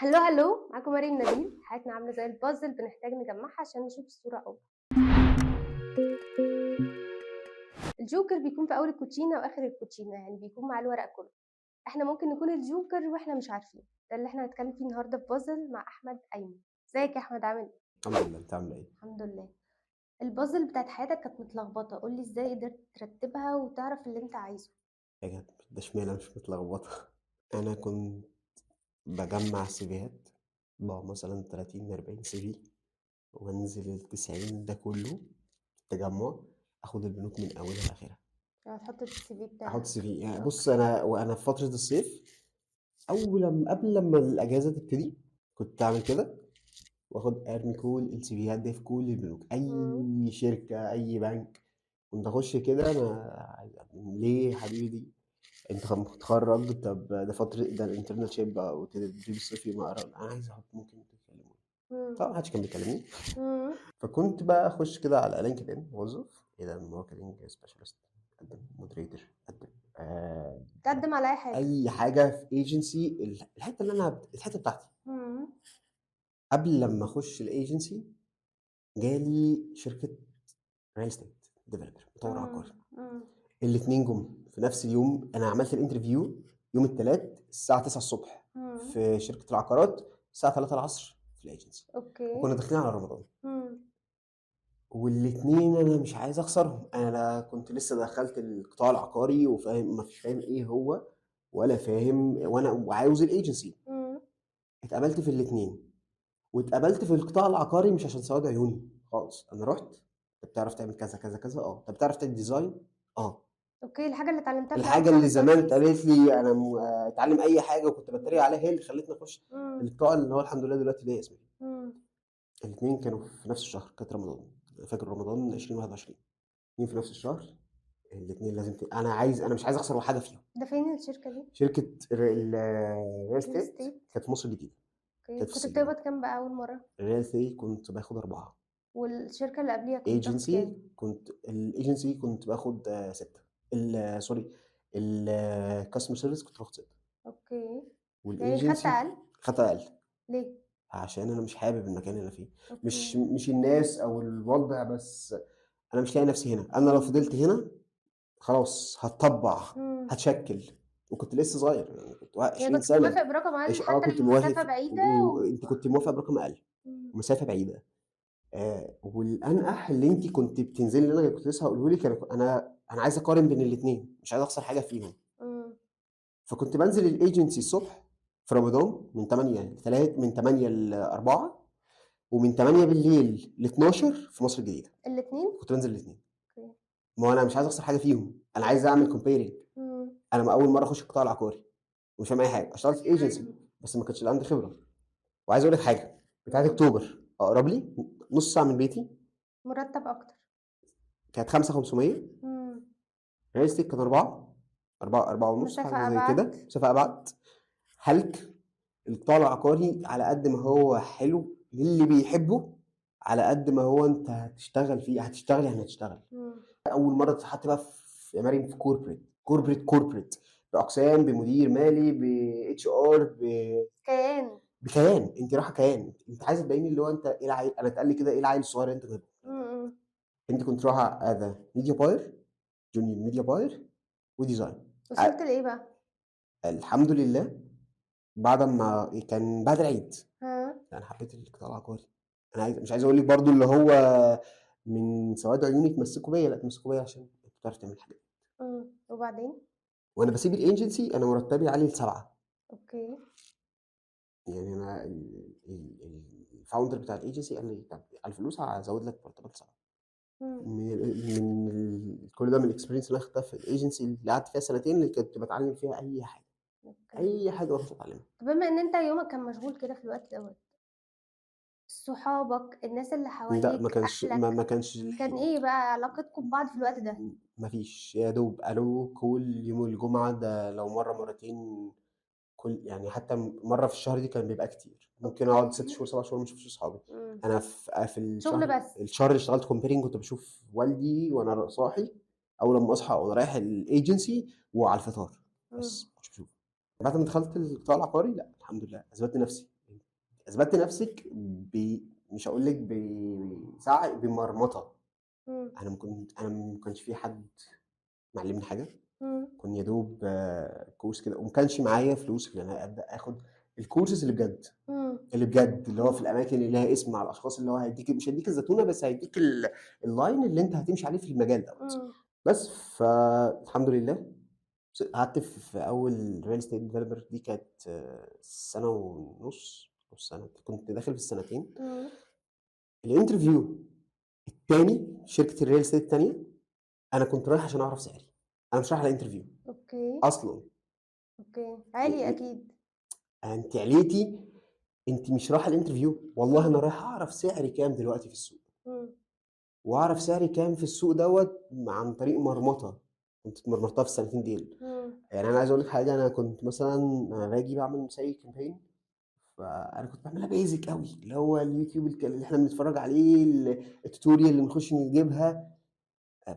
hello hello، معاكم مريم نبيل. حياتنا عاملة زي البازل، بنحتاج نجمعها عشان نشوف الصورة أوضح. الجوكر بيكون في أول الكوتشينة وآخر الكوتشينة، يعني بيكون مع الورق كله. احنا ممكن نكون الجوكر واحنا مش عارفين. ده اللي احنا هنتكلم فيه النهارده في بازل مع أحمد أيمن. ازيك يا أحمد، عامل ايه؟ الحمد لله، انت عامله ايه؟ الحمد لله. البازل بتاعت حياتك كانت متلخبطة، قولي ازاي قدرت ترتبها وتعرف اللي انت عايزه. يا جد ده اشمعنى مش متلخبطه؟ انا كنت بجمع CV هات بقى مثلا 30 40 CV، وانزل ال 90 ده كله تجمع، اخد البنوك من اولها لاخرها. يعني تحط ال CV بتاعك. احط CV يعني. بص، okay. انا في فترة الصيف، اول لما قبل لما الاجازة تبتدي كنت اعمل كده، واخد ارمي كل ال CV هات دي في كل البنوك، اي شركه، اي بنك. كنت اخش كده، انا ليه يا حبيبي دي؟ انت متخرج، طب ده فترة ده ال internship او التدريب الصيفي، ما انا عايز احط، ممكن تكلموني. طبعا محدش كان بيكلمني. فكنت بقى اخش كده على LinkedIn، موظف ايه ده، marketing specialist، قدم، moderator، قدم، تقدم على اي حاجة، اي حاجة في agency، الحتة اللي انا الحتة بتاعتي. قبل لما اخش ال agency جالي شركة real estate developer، مطور عقاري. الاثنين جم في نفس اليوم. انا عملت ال interview يوم الثلاث الساعة 9 الصبح في شركة العقارات، الساعة 3 العصر في ال agency. وكنا داخلين على رمضان. والاثنين انا مش عايز اخسرهم. انا كنت لسه دخلت القطاع العقاري وفاهم، ما فيش فاهم ايه هو ولا فاهم، وانا وعاوز ال agency. اتقبلت في الاثنين، واتقبلت في القطاع العقاري مش عشان سواد عيوني خالص. انا رحت، انت بتعرف تعمل كذا كذا كذا، انت بتعرف تعمل design، okay، الحاجة اللي اتعلمتها في الحاجة الأول اللي خالص زمان وأنت اتقالت لي انا اتعلم اي حاجة وكنت بتريق عليها، هي اللي خلتني اخش القطاع اللي هو الحمد لله دلوقتي ليا اسمي. الاثنين كانوا في نفس الشهر، كانت رمضان، انا فاكر رمضان 2021، الاثنين في نفس الشهر. الاثنين لازم انا عايز، انا مش عايز اخسر ولا حاجة فيهم. ده فين الشركة دي؟ شركة ال real real estate estate. كانت في مصر الجديده. okay. كانت في كنت السلم. بتقبض كام بقى اول مرة؟ ال real estate كنت باخد 4. والشركة اللي قبليها كنت بتاخد ايجنسي كام؟ كنت ال agency كنت باخد 6، sorry، ال customer service كنت باخد 6. okay، يعني خدت والايجنسي اقل؟ خدت اقل. ليه؟ عشان انا مش حابب المكان اللي انا فيه. مش الناس او الوضع، بس انا مش لاقي نفسي هنا. انا لو فضلت هنا خلاص هتطبع، هتشكل. وكنت لسه صغير، يعني كنت يعني 20 كنت سنة. موافق برقم اقل حتى كنت لو موافق المسافة بعيدة انت كنت موافق برقم اقل ومسافه بعيدة. والانقح اللي انت كنت بتنزلي، اللي انا كنت لسه هقوله لك، انا عايز اقارن بين الاثنين، مش عايز اخسر حاجة فيهم. فكنت بنزل الايجنسي الصبح في رمضان من 8 ل 3، من 8 ل 4، ومن 8 بالليل ل 12 في مصر الجديدة. الاثنين؟ كنت بنزل الاثنين. okay. ما هو انا مش عايز اخسر حاجة فيهم، انا عايز اعمل comparing. انا اول مرة اخش القطاع العقاري ومش فاهم اي حاجة، اشتغلت في ايجنسي بس ما كانش عندي خبره. وعايز اقول لك حاجة، بتاعت اكتوبر اقرب لي نص ساعة من بيتي، مرتب اكتر، كانت 5500. Real estate كانت 4، 4، 4 ونص، مسافة حاجة زي أبعد. كده، مسافة ابعد. هلك القطاع العقاري على قد ما هو حلو للي بيحبه، على قد ما هو انت هتشتغل فيه، هتشتغل يعني هتشتغل. اول مرة تتحط بقى في يا مريم في corporate، corporate، corporate، باقسام، بمدير مالي، ب HR، كيان، بكيان. انت رايحة كيان، انت عايزه تبيني اللي هو انت ايه العيل. انا اتقال لي كده، ايه العيل الصغير اللي انت جايبه؟ انت كنت رايحة as media buyer، junior media buyer و design. وصلت لايه بقى؟ الحمد لله بعد ما كان بعد العيد. انا حبيت القطاع العقاري. انا مش عايز اقول لك برضو اللي هو من سواد عيوني تمسكوا بيا، لا تمسكوا بيا عشان انت بتعرف تعمل حاجة. وبعدين؟ وانا بسيب الايجنسي انا مرتبي عالي ل7. okay. يعني انا ال founder بتاع الايجنسي قال لي طب على الفلوس هزود لك مرتبك 7. كل ده من ال experience اللي انا خدتها في الايجنسي اللي قعدت فيها سنتين، اللي كنت بتعلم فيها اي حاجة. اي حاجة بروح اتعلمها. طب بما ان انت يومك كان مشغول كده في الوقت دوت، صحابك، الناس اللي لا، حواليك، ما كانش، أهلك، ما كانش كان ايه بقى علاقتكم ببعض في الوقت ده؟ ما فيش، يا دوب الو كل يوم الجمعة، ده لو مرة مرتين كل، يعني حتى مرة في الشهر دي كان بيبقى كتير. ممكن اقعد 6 شهور 7 شهور ما اشوفش اصحابي. انا في شغل بس. الشهر اللي اشتغلت comparing كنت بشوف والدي وانا صاحي، اول لما اصحى وانا رايح الايجنسي وعلى الفطار بس، ما كنتش بشوفه. بعد ما دخلت القطاع العقاري لا الحمد لله اثبتت نفسي. اثبتت نفسك مش هاقول لِك بسعي، بمرمطة. أنا ما كانش في حد معلمني حاجة، كنت يا دوب course كده، وما كانش معايا فلوس إن أنا أبدأ آخد ال courses اللي بجد، اللي بجد اللي هو في الأماكن اللي لها اسم مع الأشخاص اللي هو هيديك، مش هيديك الزتونة بس هيديك ال line اللي أنت هتمشي عليه في المجال دوت. بس فالحمد لله قعدت في أول real estate developer دي كانت سنة ونص أو سنة، كنت داخل في السنتين. ال interview التاني شركة ال real estate التانية، أنا كنت رايح عشان أعرف سعري، أنا مش رايح على interview. أصلاً. عالي أكيد. أنت عليتي، أنت مش رايحة ال interview، والله أنا رايح أعرف سعري كام دلوقتي في السوق. وأعرف سعري كام في السوق دوت عن طريق مرمطة كنت اتمرمطتها في السنتين ديل. أنا عايز أقول لك حاجة، أنا كنت مثلاً لما باجي بعمل زي campaign، فأنا كنت بعملها basic قوي، اللي هو اليوتيوب اللي إحنا بنتفرج عليه، ال tutorial اللي بنخش نجيبها،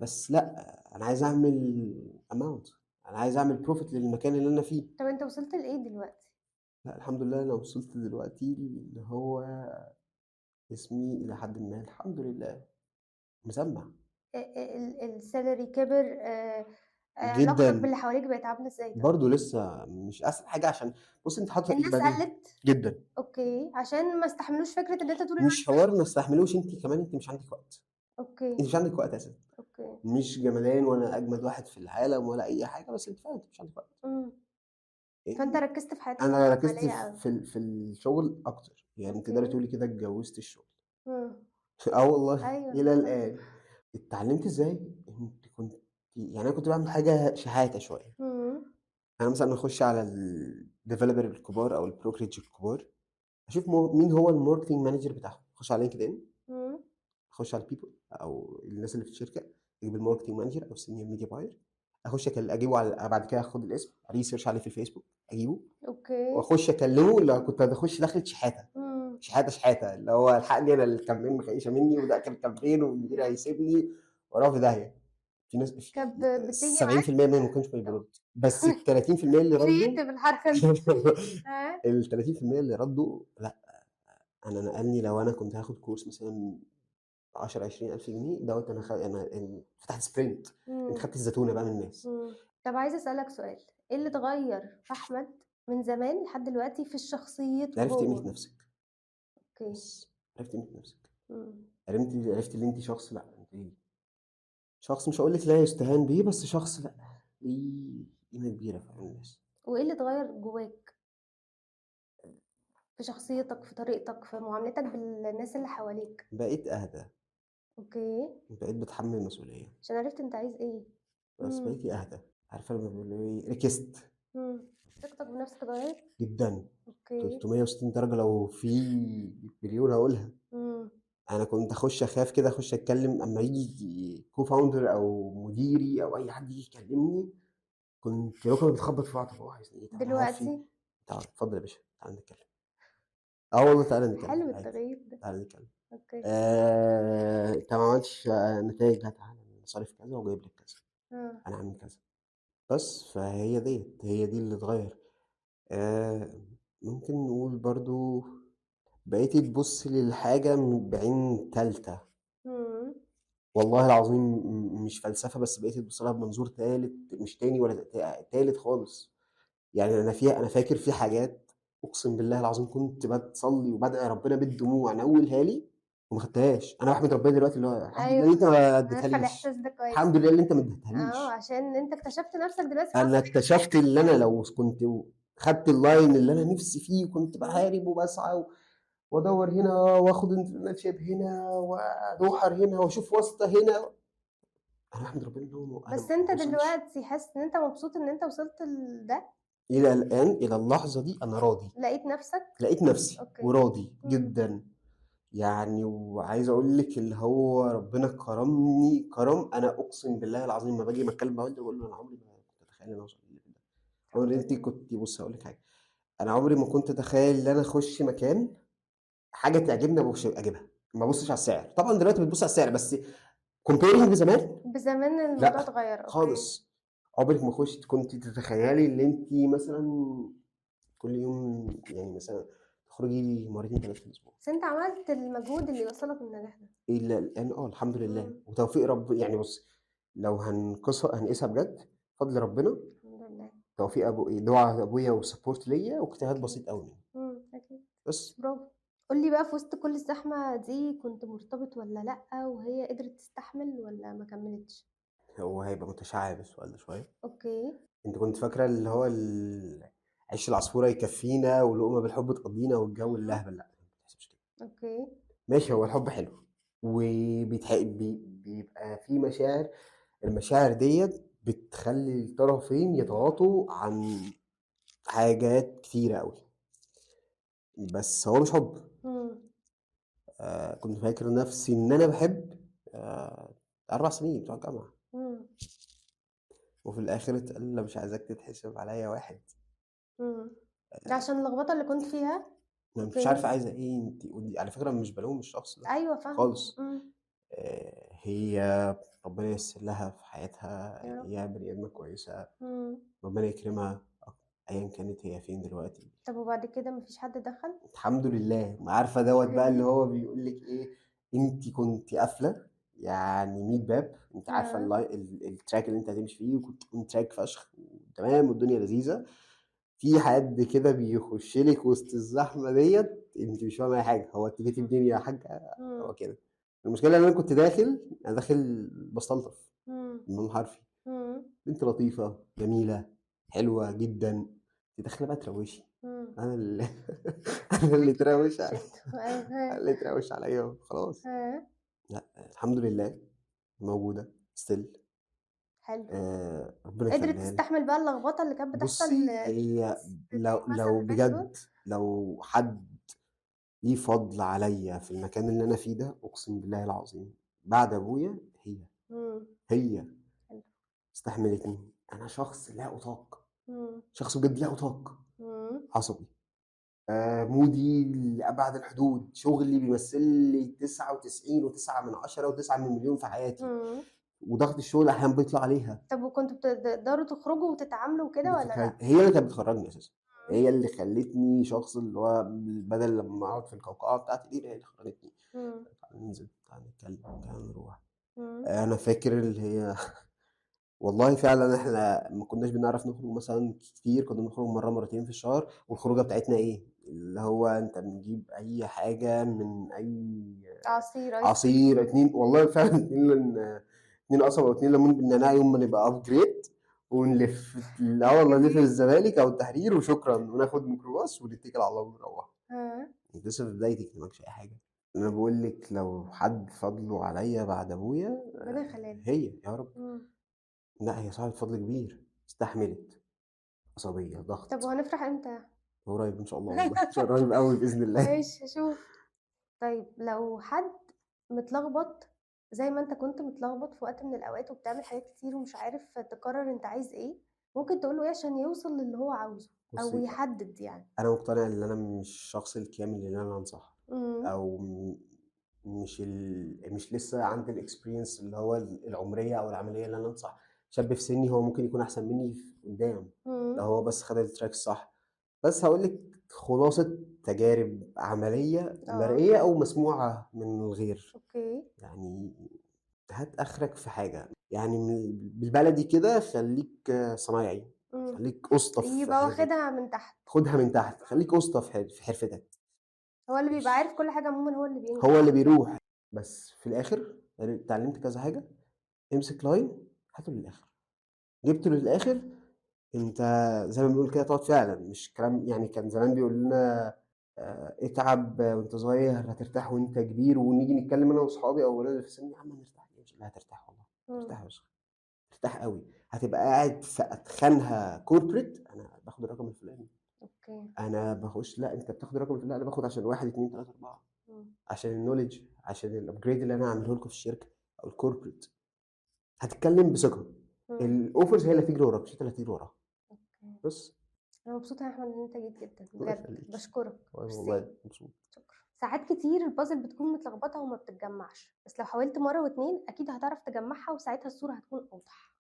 بس لأ، أنا عايز أعمل amount، أنا عايز أعمل profit للمكان اللي أنا فيه. طب أنت وصلت لإيه دلوقتي؟ لا الحمد لله أنا وصلت دلوقتي اللي هو اسمي إلى حد ما الحمد لله مسمع. ال salary كبر، علاقتك جداً. باللي حواليك بقت عاملة إزاي؟ طب؟ برضه لسه مش أحسن حاجة، عشان بصي أنت حاطة الناس إيدك قلت؟ جداً. عشان ما استحملوش فكرة إن أنت طول الوقت مش حوار ما استحملوش، أنت كمان أنت مش عندك وقت. أنت مش عندك وقت أساساً. مش جمدان وأنا أجمد واحد في العالم ولا أي حاجة، بس أنت فعلاً أنت مش عندك وقت. فأنت ركزت في حياتك أنا ركزت العملية أوي. في الشغل أكتر، تقدري تقولي كده اتجوزت الشغل. والله. إلى الآن. اتعلمت إزاي؟ أنت كنت يعني أنا كنت بعمل حاجة شحاتة شوية. أنا مثلاً أخش على ال developer الكبار أو ال brokerage الكبار، أشوف مين هو ال marketing manager بتاعهم، أخش على لينكد إن، أخش على ال people أو الناس اللي في الشركة، أجيب ال marketing manager أو ال senior media buyer، أخش أجيبه على، بعد كده أخد الاسم، research عليه في الفيسبوك، أجيبه. وأخش أكلمه، اللي كنت هخش دخلة شحاتة. شحاتة، شحاتة، اللي هو الحقني أنا ال campaign مخيشة مني، وده كان campaign والمدير هيسيبني وأروح في داهية. في ناس في كانت بتيجي سبعين معاك؟ في المية منهم ما كانوش بيردوا، بس ال تلاتين في المية اللي ردوا creative الحركة دي. ها؟ ال تلاتين في المية اللي ردوا، لا، أنا نقلني لو أنا كنت هاخد course مثلاً 10 20 ألف جنيه دوت، أنا أنا فتحت sprint. أنت خدت الزتونة بقى من الناس. طب عايزة أسألك سؤال، إيه اللي اتغير في أحمد من زمان لحد دلوقتي في شخصيته عرفت هو؟ قيمة نفسك. بس عرفت قيمة نفسك. عرفت إن أنت شخص، لا، أنت شخص مش هقول لك لا يستهان بيه، بس شخص لا ليه قيمة كبيرة في عين الناس. وإيه اللي اتغير جواك؟ في شخصيتك، في طريقتك، في معاملتك بالناس اللي حواليك؟ بقيت أهدى. بقيت بتحمل المسؤولية. عشان عرفت أنت عايز إيه. بس بقيت أهدى. عارفة لما بيقولوا إيه؟ ركزت. ثقتك بنفسك اتغيرت؟ جداً. 360 درجة، لو في مليون هقولها. أنا كنت أخش أخاف كده، أخش أتكلم أما يجي co-founder أو مديري أو أي حد يجي يكلمني، كنت ركبي بتخبط في بعض. طب هو عايز إيه؟ طب أنا عارف إيه؟ دلوقتي؟ تعال اتفضل يا باشا، تعال نتكلم. والله تعالى نتكلم. حلو عادي. التغيير ده. تعالى نتكلم. أنت ما عملتش نتائج، لا تعالى أنا صارف كذا وجايب لك كذا. أنا عامل كذا. بس فهي ديت، هي دي اللي اتغير. ممكن نقول برضو بقيتي تبصي للحاجة من بعين تالتة. والله العظيم مش فلسفة، بس بقيتي تبصي لها بمنظور تالت، مش تاني ولا تالت خالص. أنا فاكر في حاجات أقسم بالله العظيم كنت بتصلي وبدعي ربنا بالدموع نولها لي وما خدتهاش. أنا بحمد ربنا دلوقتي اللي هو الحمد لله اللي أنت ما عارفة اديتهاليش. الإحساس ده كويس. الحمد لله اللي أنت ما اديتهاليش. عشان أنت اكتشفت نفسك دلوقتي. أنا اكتشفت اللي أنا لو كنت خدت ال line اللي أنا نفسي فيه، وكنت بحارب وبسعى وأدور هنا وآخد internship هنا وأدوحر هنا وأشوف واسطة هنا. أنا بحمد ربنا إن هو أنا بس أنت ما وصلتش. دلوقتي حاسس إن أنت مبسوط إن أنت وصلت لده؟ إلى الآن، إلى اللحظة دي أنا راضي. لقيت نفسك؟ لقيت نفسي وراضي جداً. وعايز أقول لك اللي هو ربنا كرمني كرم. أنا أقسم بالله العظيم ما باجي بتكلم مع والدي بقول له أنا عمري ما كنت أتخيل إن أنا أوصل للل level ده. عمري أنت كنت، بص هقول لك حاجة، أنا عمري ما كنت أتخيل إن أنا أخش مكان حاجة تعجبني أبص أجيبها، ما أبصش على السعر. طبعاً دلوقتي بتبص على السعر، بس comparing بزمان بزمان الموضوع لا، اتغير. خالص. عمرك ما كنت تتخيلي إن أنت مثلاً كل يوم مثلاً تخرجي مرتين 3 في الأسبوع. بس أنت عملت المجهود اللي يوصّلك للنجاح ده. إلى الآن الحمد لله، إمم. وتوفيق رب يعني بُصّي، لو هنقيسها بجد، فضل ربنا، الحمد لله. توفيق دعا أبويا وsupport ليّا واجتهاد بسيط أوي منّي. أكيد. بس. برافو. قُل لي بقى في وسط كل الزحمة دي كنت مرتبط والّا لأ، وهي قدرت تستحمل والّا ما كمّلتش؟ هو هيبقى متشعّب السؤال ده شوية. okay. أنتِ كنتِ فاكرة اللي هو عيش العصفورة يكفّينا ولقمة بالحب تقضّينا والجو الأهبل، لأ، ما بتتحسبش كده. okay. ماشي، هو الحب حلو بيبقى في مشاعر، المشاعر ديّة بتخلّي الطرفين يتغاضوا عن حاجات كتيرة أوي. بس هو مش حب. كنت فاكر نفسي إن أنا باحب 4 سنين بتوع الجامعة. وفي الآخر اتقال لي مش عايزاك تتحسب عليّا واحد. ده عشان اللخبطة اللي كنت فيها؟ أنا مش عارفة عايزة إيه أنتِ، ودي على فكرة مش بالوم الشخص ده أيوه فاهمة. خالص. هي ربنا ييسر لها في حياتها، يا رب. هي بني آدمة كويسة، ربنا يكرمها أيًا كانت هي فين دلوقتي. طب وبعد كده ما فيش حد دخل؟ الحمد لله. ما عارفة دوت بقى اللي هو بيقول لك إيه، أنتِ كنتِ قافلة يعني 100 باب، أنتِ عارفة ال track اللي أنتِ هتمشي فيه، وكنت on track فشخ وتمام والدنيا لذيذة. في حد كده بيخش لك وسط الزحمة ديت، أنتِ مش فاهمة أي حاجة، هو أنتِ جيتي منين يا حاجة؟ هو كده. المشكلة إن أنا كنت داخل، أنا داخل بستلطف بالمعنى الحرفي. بنت لطيفة، جميلة، حلوة جداً. أنتِ داخلة بقى تروشي. أنا اللي تروش عليا. أنا اللي تروش عليا وخلاص. لا، الحمد لله موجودة still. حلو. ربنا قدرت يخليها لي. تستحمل بقى اللخبطة اللي كانت بتحصل؟ بصي، هي مثلاً لو اللي فاتوا دول؟ بجد لو حد ليه فضل عليا في المكان اللي أنا فيه ده، أقسم بالله العظيم بعد أبويا هي. هي. حلو. استحملتني. أنا شخص لا أطاق. شخص بجد لا أطاق. عصبي. مودي لأبعد الحدود. شغلي بيمثل لي تسعة وتسعين وتسعة من عشرة وتسعة من مليون في حياتي. وضغط الشغل أحيانا بيطلع عليها. طب وكنتوا بتقدروا تخرجوا وتتعاملوا وكده ولا لأ؟ هي اللي كانت بتخرجني أساساً. هي اللي خلتني شخص اللي هو بدل لما أقعد في القوقعة بتاعتي دي، هي اللي خرجتني. تعالى ننزل، تعالى نتكلم، تعالى نروح. أنا فاكر اللي هي والله فعلاً إحنا ما كناش بنعرف نخرج مثلاً كتير، كنا بنخرج مرة مرتين في الشهر، والخروجة بتاعتنا إيه؟ اللي هو أنت بنجيب أي حاجة من أي عصير، أيس عصير، 2، والله فعلاً 2 قصب أو 2 ليمون بالنعناع يوم ما نبقى أبجريد، ونلف والله نلف الزمالك أو التحرير وشكراً، وناخد ميكروباص ونتكل على الله ونروح. أنت لسه في بدايتك، ما معكش أي حاجة. أنا بقول لك لو حد فضله عليا بعد أبويا، ربنا يخليها لك. هي يا رب. لا، هي صاحبة فضل كبير، استحملت عصبية، ضغط. طب وهنفرح امتى؟ قريب إن شاء الله، والله إن شاء الله قريب قوي بإذن الله. ماشي، شوف. طيب لو حد متلخبط زي ما أنت كنت متلخبط في وقت من الأوقات وبتعمل حاجات كتير ومش عارف تقرر أنت عايز إيه، ممكن تقول له إيه عشان يوصل للي هو عاوزه أو يحدد يعني؟ أنا مقتنع إن أنا مش الشخص الكامل اللي أنا أنصحه، أو مش لسه عندي الاكسبيرينس اللي هو العمرية أو العملية اللي أنا أنصح شاب في سني هو ممكن يكون أحسن مني في قدام. لو هو بس خد التراك الصح. بس هقول لك خلاصة تجارب عملية مرئية أو مسموعة من الغير. هات آخرك في حاجة، بالبلدي كده خليك صنايعي، خليك أسطى في يبقى حرفتك. واخدها من تحت. خدها من تحت، خليك أسطى في حرفتك. هو اللي بيبقى عارف كل حاجة عموما، هو اللي بينجح، هو اللي بيروح. بس في الآخر اتعلمت كذا حاجة، امسك لاين هاته للآخر، جبته للآخر. انت زي ما بنقول كده تقعد فعلا، مش كلام كان زمان بيقول لنا اتعب وانت صغير هترتاح وانت كبير، ونيجي نتكلم انا واصحابي او ولاد اللي في السن، يا عم هنرتاح ليه؟ لا هترتاح والله، هترتاح يا باشا، هترتاح قوي، هتبقى قاعد في اتخنها كوربريت. انا باخد الرقم الفلاني. انا بخش، لا انت بتاخد الرقم الفلاني، لا انا باخد عشان 1 2 3 4، عشان النولج، عشان الابجريد اللي انا هعمله لكم في الشركه او الكوربريت. هتتكلم بثقه، الاوفرز هي اللي هتجري وراك، مش انت اللي هتجري وراها. بس. انا مبسوطه يا احمد ان انت جيت جدا الله بجد، يخليك. بشكرك. والله ميرسي. والله مبسوط. شكرا. ساعات كتير البازل بتكون متلخبطه وما بتتجمعش، بس لو حاولت مره واتنين اكيد هتعرف تجمعها، وساعتها الصوره هتكون اوضح.